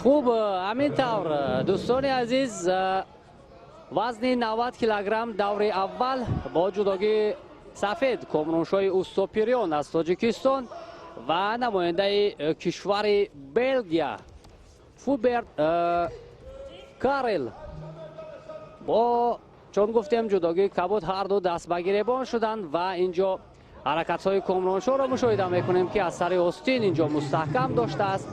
Хуб, ҳамин тавр, дӯстони азиз, вазни 90 килограмм даври аввал бо ҷудогии сафед Комроншоҳи Устопириён аз Тоҷикистон ва намояндаи кишвари Белгия Фуберт Карел бо, чун гуфтем, ҷудогии кабуд ҳарду даст ба гиребон шуданд ва инҷо ҳаракатҳои Комроншоҳро мушоҳида мекунем, ки аз сари остин инҷо мустаҳкам доштааст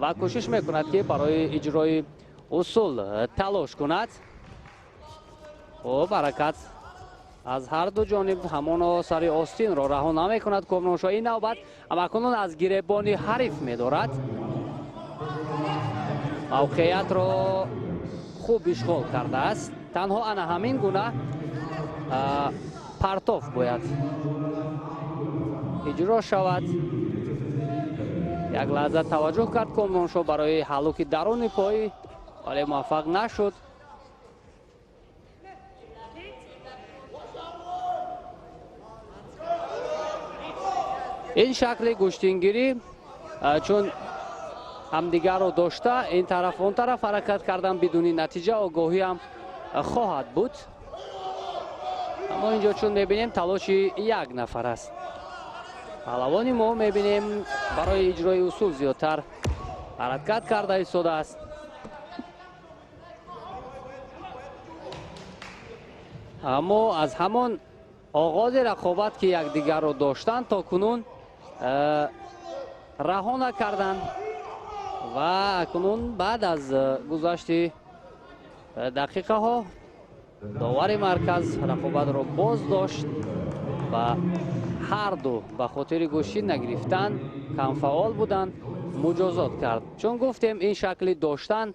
ва кӯшиш мекунад, ки барои иҷрои усул талош кунад. Хуб, ҳаракат аз ҳар ду ҷониб, ҳамоно сари остинро раҳо намекунад Комроншоҳ. Ин навбат ҳамакунун аз гиребони ҳариф медорад, мавқеиятро хуб ишғол кардааст. Танҳо ана ҳамин гуна партоф бояд иҷро шавад. Як лаҳза таваҷҷӯҳ кард Комроншоҳ барои ҳаллуки даруни пой, вале муваффақ нашуд. Ин шакли гӯштингирӣ, чун ҳамдигарро дошта, ин тараф, он тараф ҳаракат кардан бидуни натиҷа, огоҳӣ ҳам хоҳад буд. Аммо инҷо, чун мебинем, талоши як нафар аст. Паҳлавони мо, мебинем, барои иҷрои усул зиёдтар ҳаракат карда истодааст. Аммо аз ҳамон оғози рақобат, ки якдигарро доштанд, то кунун раҳо накарданд ва акнун баъд аз гузашти дақиқаҳо довари марказ рақобатро боз дошт ва ҳарду ба хотири гӯштин нагирифтан, камфаъол буданд, муҷозот кард. Чун гуфтем, ин шакли доштан,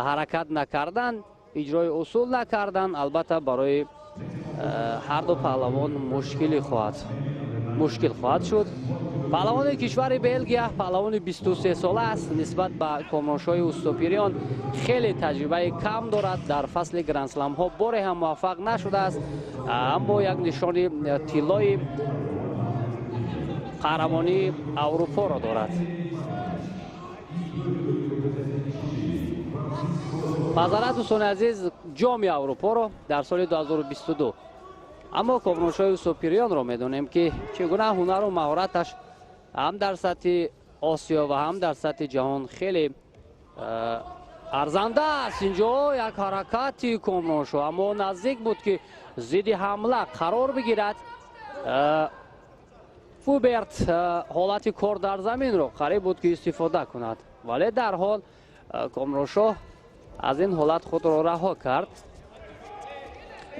ҳаракат накардан, иҷрои усул накардан, албатта, барои ҳарду паҳлавон мушкил хоҳад шуд. Паҳлавони кишвари Белгия паҳлавони 23 сола аст. Нисбат ба Комроншоҳи Устопириён хеле таҷрибаи кам дорад. Дар фасли грандсламҳо боре ҳам муваффақ нашудааст, аммо як нишони тиллои қаҳрамонии Аврупоро дорад. Маъзарат, дӯстони азиз, Ҷоми Аврупоро дар соли 2022. Аммо Комроншоҳи Устопириёнро медонем, ки чӣ гуна ҳунару маҳораташ ҳам дар сатҳи Осиё ва ҳам дар сатҳи ҷаҳон хеле арзанда аст. Инҷо як ҳаракати Комроншоҳ, аммо наздик буд, ки зидди ҳамла қарор бигирад. Фуберт ҳолати кор дар заминро қариб буд, ки истифода кунад, вале дарҳол Комроншоҳ аз ин ҳолат худро раҳо кард.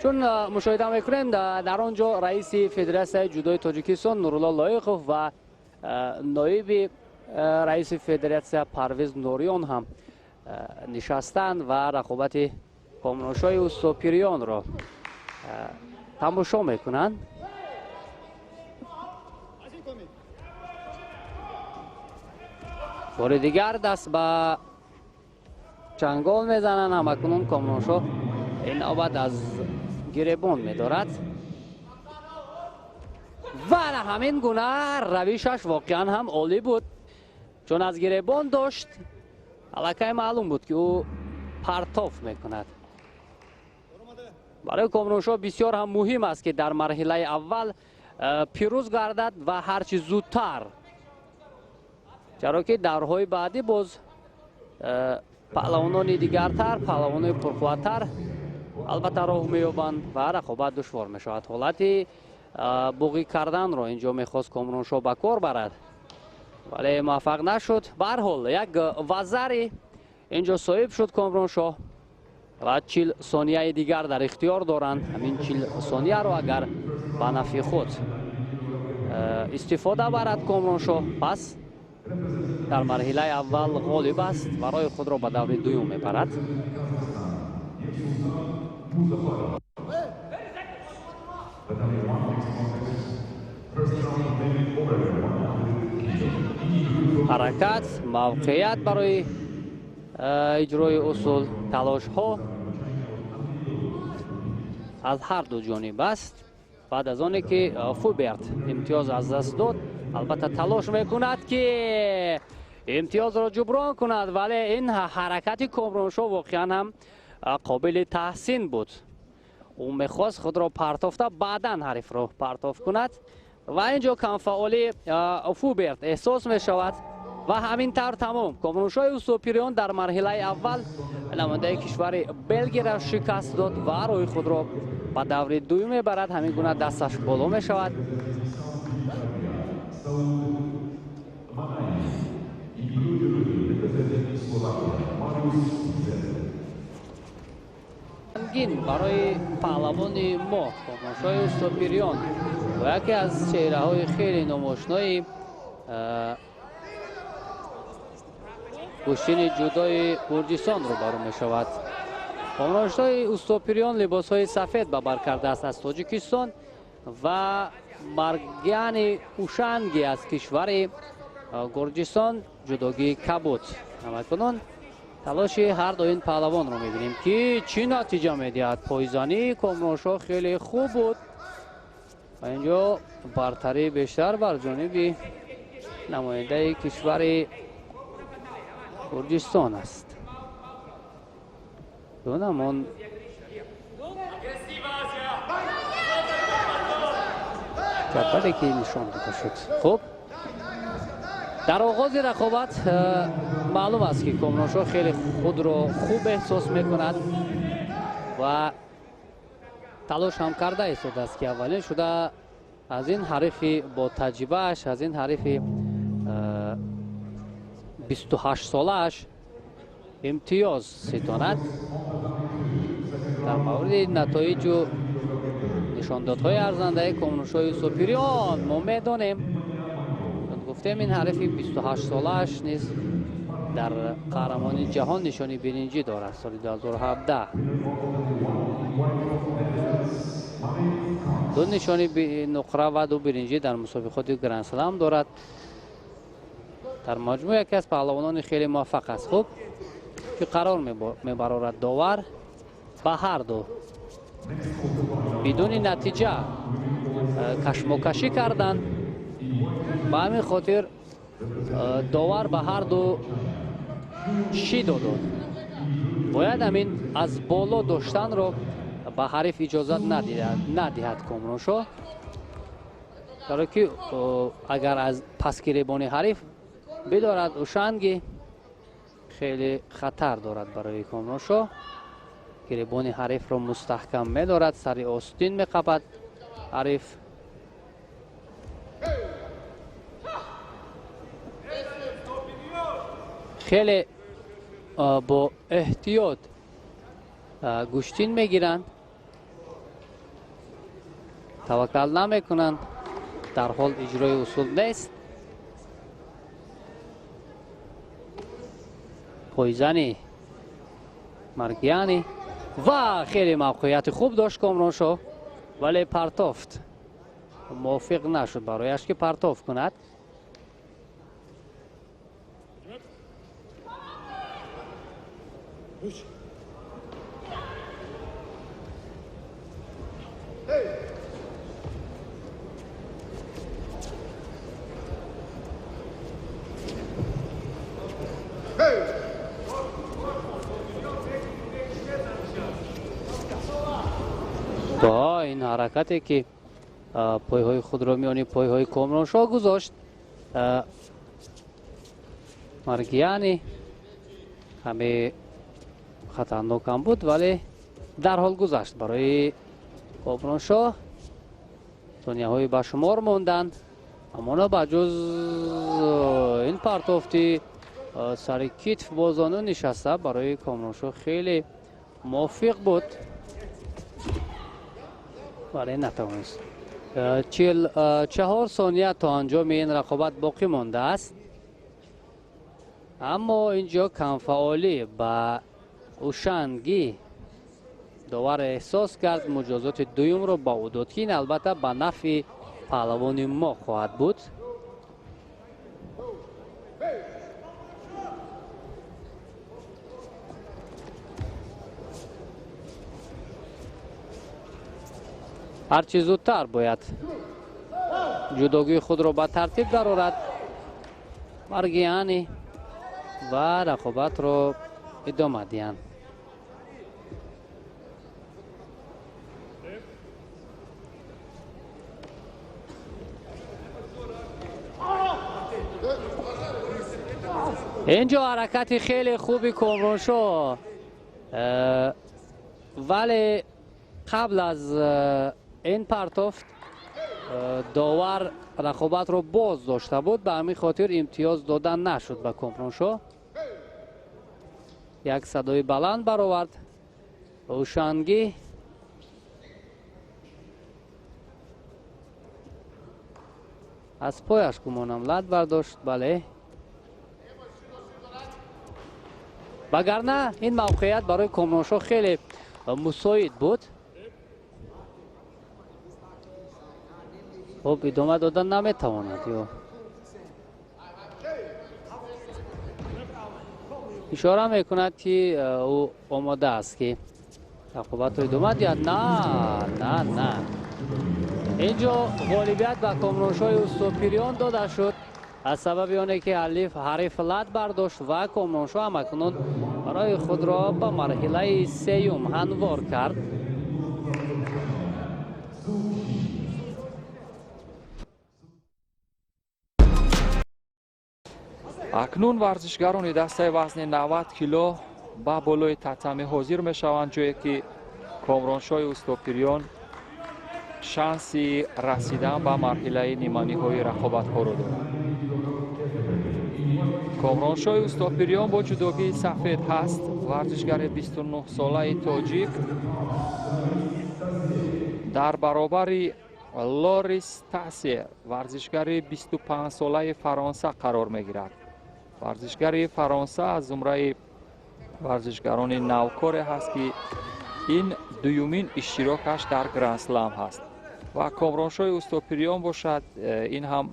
Чун мушоҳида мекунем, дар он ҷо раиси Федератсияи ҷудои Тоҷикистон Нурулло Лоиқов ва ноиби раиси федератсия Парвиз Нориён ҳам нишастанд ва рақобати Комроншоҳи Устопириёнро тамошо мекунанд. Бори дигар даст ба чангол мезананд. Ҳамакунун Комроншоҳ ин навбат аз гиребон медорад ва ҳамин гуна равишаш воқеан ҳам олӣ буд, чун аз гиребон дошт, аллакай маълум буд, ки ӯ партоф мекунад. Барои Комроншоҳ бисёр ҳам муҳим аст, ки дар марҳилаи аввал пирӯз гардад ва ҳарчи зудтар, чаро ки даврҳои баъдӣ боз паҳлавонони дигартар, паҳлавонони пурқувваттар албатта роҳ меёбанд ва рақобат душвор мешавад. Ҳолати буғӣ карданро инҷо мехост Комроншоҳ ба кор барад, вале муваффақ нашуд. Ба ҳар ҳол, як вазари инҷо соҳиб шуд Комроншоҳ ва 40 сонияи дигар дар ихтиёр доранд. Ҳамин 40 сонияро агар ба нафъи худ истифода барад Комроншоҳ, пас дар марҳилаи аввал ғолиб аст ва роҳи худро ба даври дуюм мебарад. Tatami 1 next contest. First round, David Overeem, 100 kilo. Ҳаракат, мавқеият барои иҷрои усул, талошҳо аз ҳар ду ҷониб аст. Баъд аз оне ки Фуберт имтиёз аз даст дод, албатта талош мекунад ки имтиёзро ҷуброн кунад, вале ин ҳаракати Комроншоҳ воқеан ҳам қобили таҳсин буд. Ӯ мехост худро партофта, баъдан ҳарифро партоф кунад ва инҷо камфаъолии Фуберт эҳсос мешавад ва ҳамин тавр тамом. Комроншоҳи Устопириён дар марҳилаи аввал намояндаи кишвари Белгияро шикаст дод ва роҳи худро ба даври дуюм мебарад. Ҳамин гуна дасташ боло мешавад. Гин барои паҳлавони мо Комроншоҳи Устопириён бо яке аз чеҳраҳои хеле номошнои гӯштини ҷудои Гурҷистон рӯбарӯ мешавад. Комроншоҳи Устопириён либосҳои сафед ба бар кардааст аз Тоҷикистон ва Маргиани Ушанги аз кишвари Гурҷистон ҷудогии кабуд. Ҳамакунун талоши ҳар ду ин паҳлавонро мебинем ки чӣ натиҷа медиҳад. Пойзании Комроншоҳ хеле хуб буд ва инҷо бартарии бештар бар ҷониби намояндаи кишвари Гурҷистон аст. Дунамон ҷадвале ки нишон дода шуд. Хуб, дар оғози рақобат маълум аст ки Комроншоҳ хеле худро хуб эҳсос мекунад ва талош ҳам карда истодааст ки аввалин шуда аз ин ҳарифи бо таҷрибааш, аз ин ҳарифи 28 солааш имтиёз ситонад. Дар мавриди натоиҷу нишондодҳои арзандаи Комроншоҳи Устопириён мо медонем, гуфтем, ин ҳарифи 28 солааш низ дар қаҳрамонии ҷаҳон нишони биринҷӣ дорад соли 2017, ду нишони нуқра ва ду биринҷӣ дар мусобиқоти Грандслам дорад. Дар маҷмӯъ яке аз паҳлавонони хеле муваффақ аст. Хуб, ки қарор мебарорад довар? Ба ҳар ду бидуни натиҷа кашмокашӣ карданд. Ба ҳамин хотир довар ба ҳар ду шидо дод. Бояд ҳамин аз боло доштанро ба ҳариф иҷозат надиҳад Комроншоҳ, зеро ки агар аз пасгиребони ҳариф бидорад Ушанги, хеле хатар дорад барои Комроншоҳ. Гиребони ҳарифро мустаҳкам медорад, сари остин меқапад ҳариф. Хеле бо эҳтиёт гӯштин мегиранд, таваккал намекунанд, дар ҳол иҷрои усул нест. Пойзани Маргиани ва хеле мавқеияти хуб дошт Комроншоҳ, вале партофт мувофиқ нашуд барояш ки партоф кунад. Бо ин ҳаракате ки пойҳои худро миёни пойҳои Комроншоҳ гузошт Маргиани, каме хатарнокам буд, вале дарҳол гузашт барои Комроншоҳ. Сонияҳои ба шумор монданд, амоно ба ҷуз ин партофти сари китф бо зону нишаста барои Комроншоҳ хеле мувофиқ буд, вале натавонист. 44 сония то анҷоми ин рақобат боқӣ мондааст, аммо инҷо камфаъолӣ ба Ушангӣ довар эҳсос кард, муҷозоти дуюмро ба ӯ дод, ки ин албатта ба нафъи паҳлавони мо хоҳад буд. Ҳарчи зудтар бояд ҷудогии худро ба тартиб дарорад Маргианӣ ва рақобатро идома диҳанд. Инҷо ҳаракати хеле хуби Комроншо, вале қабл аз ин партофт довар рақобатро боз дошта буд, ба ҳамин хотир имтиёз дода нашуд ба Комроншо. Як садои баланд баровард Ҳушангӣ. Аз пояш гумонам лат бардошт, бале. Вагарна ин мавқеият барои Комроншо хеле мусоид буд. Хуб, идома дода наметавонад ё ишора мекунад, ки ӯ омода аст, ки рақобатро идома диҳад. На, на, на, инҷо ғолибият ба Комроншои Устопириён дода шуд аз сабаби оне ки ҳариф лат бардошт ва Комроншо ҳамакнун барои худро ба марҳилаи сеюм ҳамвор кард. Акнун варзишгарони дастаи вазни 90 кило ба болои татами ҳозир мешаванд, ҷое ки Комроншои Устопириён шанси расидан ба марҳилаи ниманиҳои рақобатҳоро дорад. Комроншои Устопириён бо ҷудогии сафед ҳаст, варзишгари 29-солаи тоҷик дар баробари Лорис Тасер, варзишгари 25-солаи Фаронса қарор мегирад. Варзишгари Фаронса аз зумраи варзишгарони навкоре ҳаст, ки ин дуюмин иштирокаш дар Грандслам ҳаст ва Комроншои Устопириён бошад, ин ҳам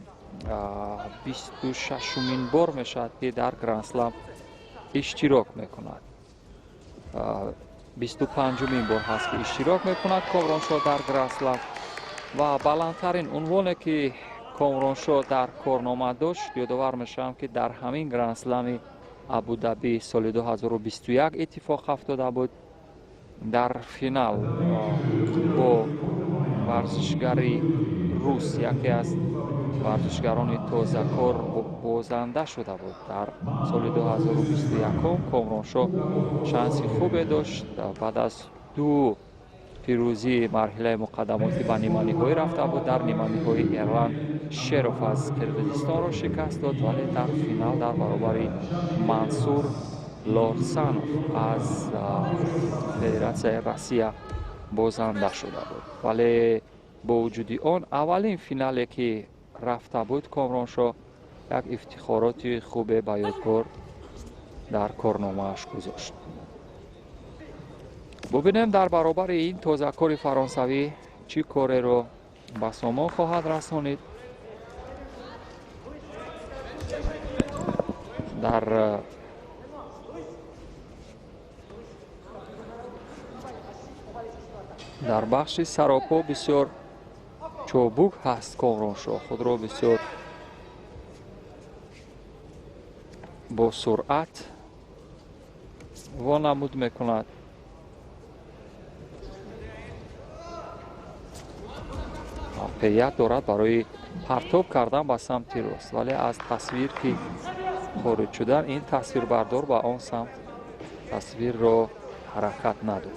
26-умин бор мешавад, ки дар Грандслам иштирок мекунад. 25-умин бор ҳаст, ки иштирок мекунад Комроншо дар Грандслам ва баландтарин унвоне, ки Комроншо дар корнома дошт, ёдовар мешавам, ки дар ҳамин Грандслами Абудаби соли 2021 иттифоқ афтода буд. Дар финал бо варзишгари рус, яке аз варзишгарони тозакор, бозанда шуда буд. Дар соли 2021 Комроншо шанси хубе дошт, баъд аз ду пирӯзии марҳилаи муқаддамотӣ ба ниманиҳоӣ рафта буд. Дар ниманиҳои Эрлан Шеров аз Қирғизистонро шикаст дод, вале дар финал дар баробари Мансур Лорсанов аз Федератсияи Россия бозанда шуда буд. Вале бо вуҷуди он аввалин финале, ки рафта буд, Комроншо як ифтихороти хубе ба ёдгор дар корномааш гузошт. Бубинем, дар баробари ин тозакори фаронсавӣ чӣ кореро ба сомон хоҳад расонид. Дар бахши саропо бисёр чобук ҳаст Комроншо, худро бисёр бо суръат вонамуд мекунад. Мавқеият дорад барои партоб кардан ба самти рост, вале аз тасвир ки хориҷ шудан, ин тасвирбардор ба он самт тасвирро ҳаракат надод.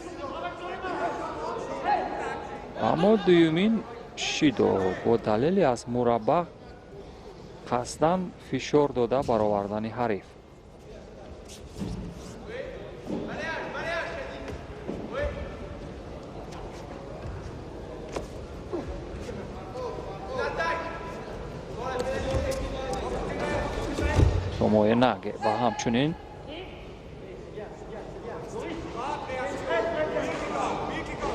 Аммо дуюмин шидо бо далеле аз мураббаъ қасдан фишор дода баровардани ҳариф. Томоe наге ва ҳамчунин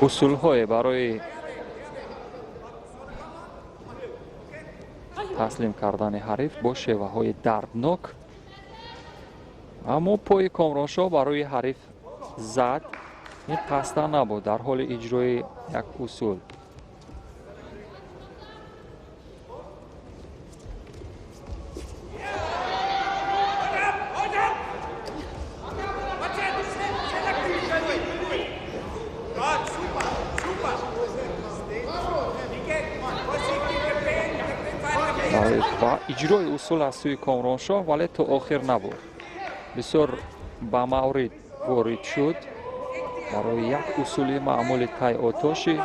усулҳое барои таслим кардани ҳариф бо шеваҳои дарднок. Аммо пои Комроншо барои ҳариф зад, ин қасдан набуд, дар ҳоли иҷрои як усул. Ва иҷрои усул аз сӯи Комроншоҳ, вале то охир набуд. Бисёр ба маврид ворид шуд барои як усули маъмули тай отоши.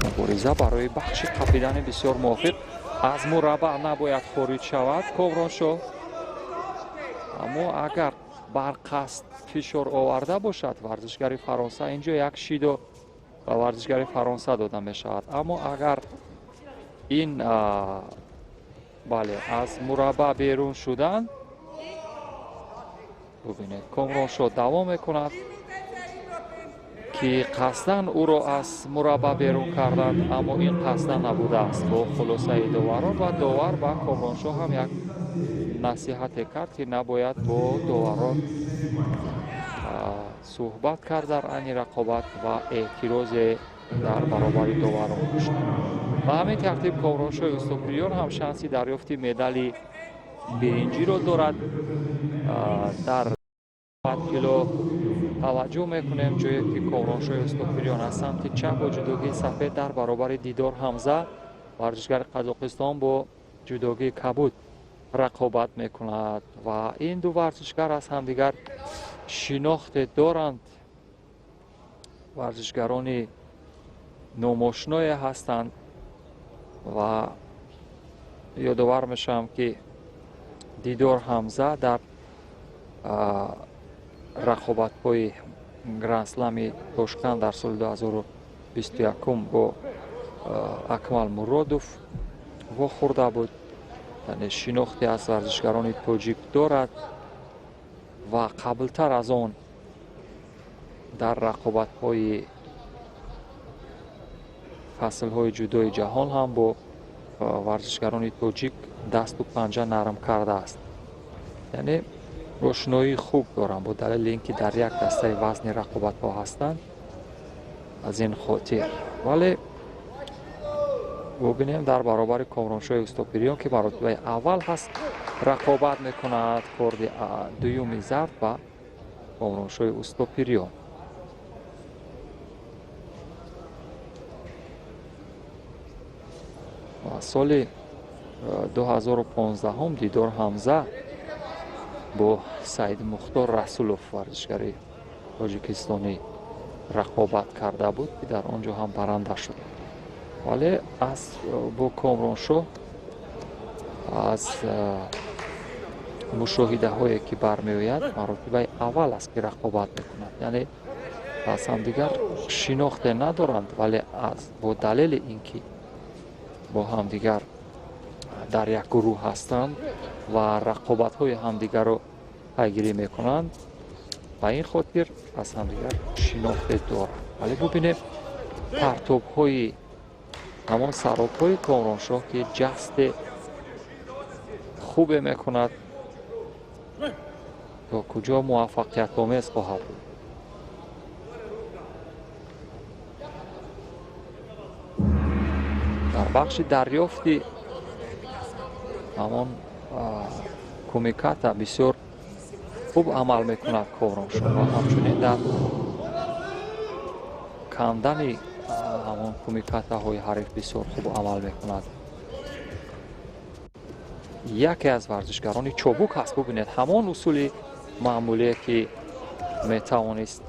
Мубориза барои бахши қапидани бисёр мувофиқ. Аз мураббаъ набояд хориҷ шавад Комроншоҳ, аммо агар барқасд фишор оварда бошад варзишгари Фаронса, инҷо як шидо ба варзишгари Фаронса дода мешавад. Аммо агар ин бале аз мураббаъ берун шудан, бубинед, Комроншоҳ давом мекунад ки қасдан ӯро аз мураббаъ берун карданд, аммо ин қасдан набудааст бо хулосаи доварон. Ва довар ба Комроншоҳ ҳам як насиҳате кард, ки набояд бо доварон суҳбат кард дар айни рақобат ва эътирозе дар баробари доварон дошт. Ба ҳамин тартиб Комроншоҳи Устопириён ҳам шанси дарёфти медали биринҷиро дорад. Дар кило таваҷҷӯҳ мекунем, ҷое ки Комроншоҳи Устопириён аз самти чап бо ҷудогии сафед дар баробари Дидор Ҳамза, варзишгари Қазоқистон, бо ҷудогии кабуд рақобат мекунад ва ин ду варзишгар аз ҳамдигар шинохте доранд. Варзишгарони номошное ҳастанд ва ёдовар мешавам, ки Дидор Ҳамза дар рақобатҳои Грандслами Тошканд дар соли 2021 бо Акмал Муродов вохӯрда буд. Яъне шинохте аз варзишгарони тоҷик дорад ва қаблтар аз он дар рақобатҳои фаслҳои ҷудои ҷаҳон ҳам бо варзишгарони тоҷик дасту панҷа нарм кардааст. Яъне рошноии хуб доранд бо далели ин ки дар як дастаи вазни рақобатҳо ҳастанд. Аз ин хотир вале бубинем дар баробари Комроншоҳи Устопириён, ки маротибаи аввал ҳаст рақобат мекунад, корди дуюми зард ба Комроншоҳи Устопириён. Ва соли 2015 Дидор Ҳамза бо Саид Мухтор Расулов, варзишгари тоҷикистонӣ, рақобат карда буд, ки дар он ҷо ҳам баранда шуд. Вале аз бо Комроншоҳ аз мушоҳидаҳое ки бармеояд, маротибаи аввал аст ки рақобат мекунад. Яъне аз ҳамдигар шинохте надоранд, вале бо далели ин ки бо ҳамдигар дар як гурӯҳ ҳастанд ва рақобатҳои ҳамдигарро пайгирӣ мекунанд, ба ин хотир аз ҳамдигар шинохте доранд. Вале бубинем партобҳои ҳамон саробҳои Комроншоҳ, ки ҷасте хубе мекунад, то куҷо муваффақиятомез хоҳад буд. Дар бахши дарёфти ҳамон кумиката бисёр хуб амал мекунад Комроншоҳ ва ҳамчунин дар кандани ҳамон кумикатаҳои ҳариф бисёр хуб амал мекунад. Яке аз варзишгарони чобук ҳаст. Бубинед, ҳамон усули маъмулие ки метавонист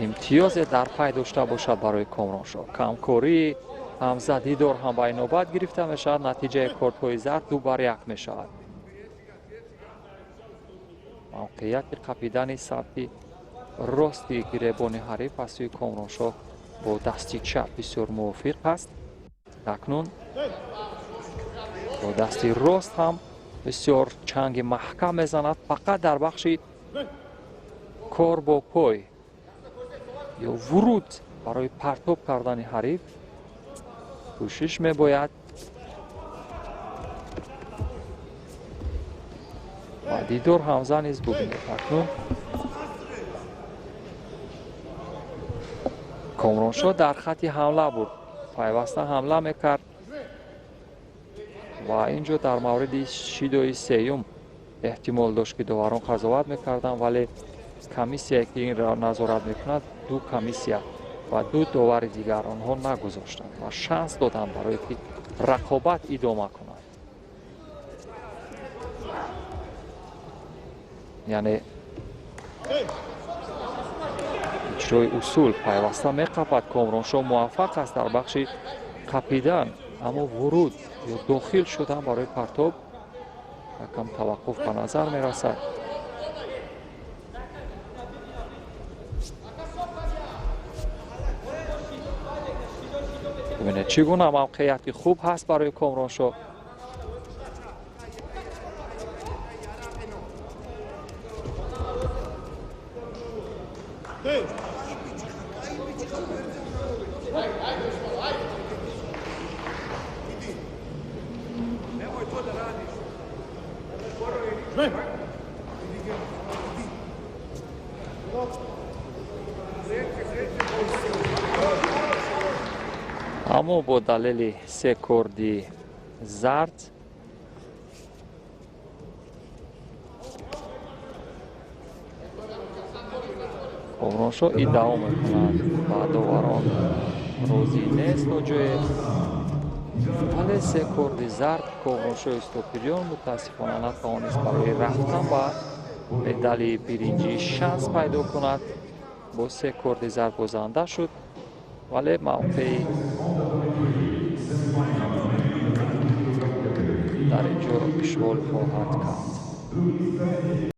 имтиёзе дар пай дошта бошад барои Комроншоҳ. Камкории Ҳамза Дидор ҳам ба инобат гирифта мешавад. Натиҷаи кортҳои зард 2-1 мешавад. Мавқеияти қапидани самти рости гиребони ҳариф аз сӯи Комроншоҳ бо дасти чап бисёр мувофиқ аст. Акнун бо дасти рост ҳам бисёр чанги маҳкам мезанад. Фақат дар бахши кор бо пой ё вуруд барои партоб кардани ҳариф кӯшиш мебояд ва Дидор Ҳамза низ бубинед. Акнун Комроншо дар хатти ҳамла буд, пайваста ҳамла мекард ва ин ҷо дар мавриди шидои сеюм эҳтимол дошт, ки доварон қазоват мекарданд, вале комиссияе, ки инро назорат мекунад, ду комиссия ва ду довари дигар, онҳо нагузоштанд ва шанс доданд, барое ки рақобат идома кунад. Яъне иҷрои усул пайваста меқапад. Комроншо муваффақ аст дар бахши қапидан, аммо вуруд ё дохил шудан барои партоб якам таваққуф ба назар мерасад. Бибинед, чӣ гуна мавқеияти хуб ҳаст барои Комроншо. Аммо бо далели се корди зард Комроншо иддао мекунад ва доварон розӣ нест то ҷое, вале се корди зард Комроншо Истопириён мутаассифона натавонист барои рафтан ба медали биринҷӣ шанс пайдо кунад. Бо се корди зард бозанда шуд, вале мавқеи дар ин ҷо ишғол хоҳад кард.